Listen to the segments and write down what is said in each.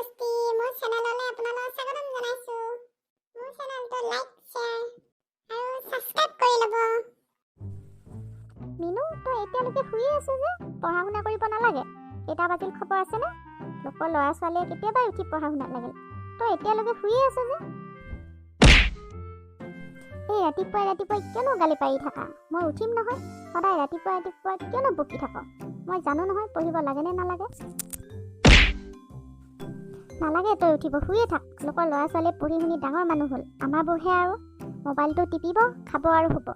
দোস্তি, মোৰ চেনেললৈ আপোনালোকক স্বাগতম জনাইছোঁ। মোৰ চেনেলটো লাইক, শ্বেয়াৰ আৰু ছাবস্ক্ৰাইব কৰি ল'ব। মিনু, তই এতিয়ালৈকে শুয়ে আছ যে? পঢ়া শুনা কৰিব নালাগে? কেইটা বাজিল খবৰ আছেনে? লোকৰ ল'ৰা ছোৱালীয়ে কেতিয়াবাই উঠি পঢ়া শুনাত লাগিল, তই এতিয়ালৈকে শুয়ে আছ যে? এই ৰাতিপুৱাই ৰাতিপুৱাই কিয়নো গালি পাৰি থাকা? মই উঠিম নহয়। সদায় ৰাতিপুৱাই ৰাতিপুৱাই কিয়নো বকি থাক? মই জানো নহয় পঢ়িব লাগে নে নালাগে। নালাগে তই উঠিব, শুয়ে থাক। লোকৰ ল'ৰা ছোৱালীয়ে পঢ়ি শুনি ডাঙৰ মানুহ হ'ল, আমাৰবোৰহে আৰু মোবাইলটো টিপিব, খাব আৰু শুব।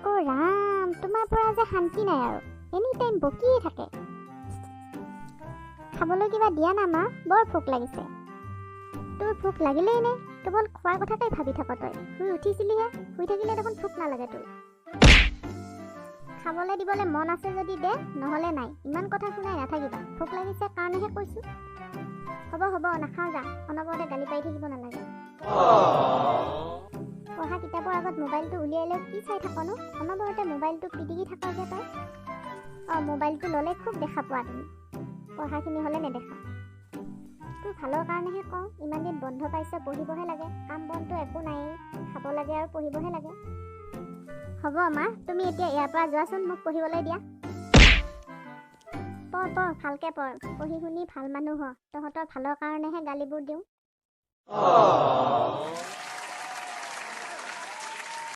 অ' ৰাম, তোমাৰ পৰা যে শান্তি নাই আৰু, এনি টাইম বকিয়ে থাকে। খাবলৈ কিবা দিয়া না মা, বৰ ভোক লাগিছে। তোৰ ভোক লাগিলেই নে? কেৱল খোৱাৰ কথাকে ভাবি থাক তই। শুই উঠিছিলিহে, শুই থাকিলে দেখোন ভোক নালাগে তোৰ। খাবলৈ দিবলৈ মন আছে যদি দে, নহ'লে নাই। ইমান কথা শুনাই নাথাকিবা। ভোক লাগিছে কাৰণেহে কৈছোঁ। হ'ব হ'ব, নাখাওঁ যা। অনবৰতে গালি পাৰি থাকিব নালাগে। পঢ়া কিতাপৰ আগত মোবাইলটো উলিয়াই লৈ কি চাই থাকনো? অনবৰতে মোবাইলটো পিটিকি থাক যে তই। অঁ, মোবাইলটো ল'লে খুব দেখা পোৱা তুমি, পঢ়াখিনি হ'লে নেদেখা। তোৰ ভালৰ কাৰণেহে কওঁ, ইমান দিন বন্ধ পাইছ, পঢ়িবহে লাগে। কাম বনটো একো নায়েই, খাব লাগে আৰু পঢ়িবহে লাগে। হ'ব মা, তুমি এতিয়া ইয়াৰ পৰা যোৱাচোন, মোক পঢ়িবলৈ দিয়া। পঢ় পঢ়, ভালকে পঢ়, পঢ়ি শুনি ভাল মানুহ হ। তহঁতৰ ভালৰ কাৰণেহে গালিবোৰ দিওঁ।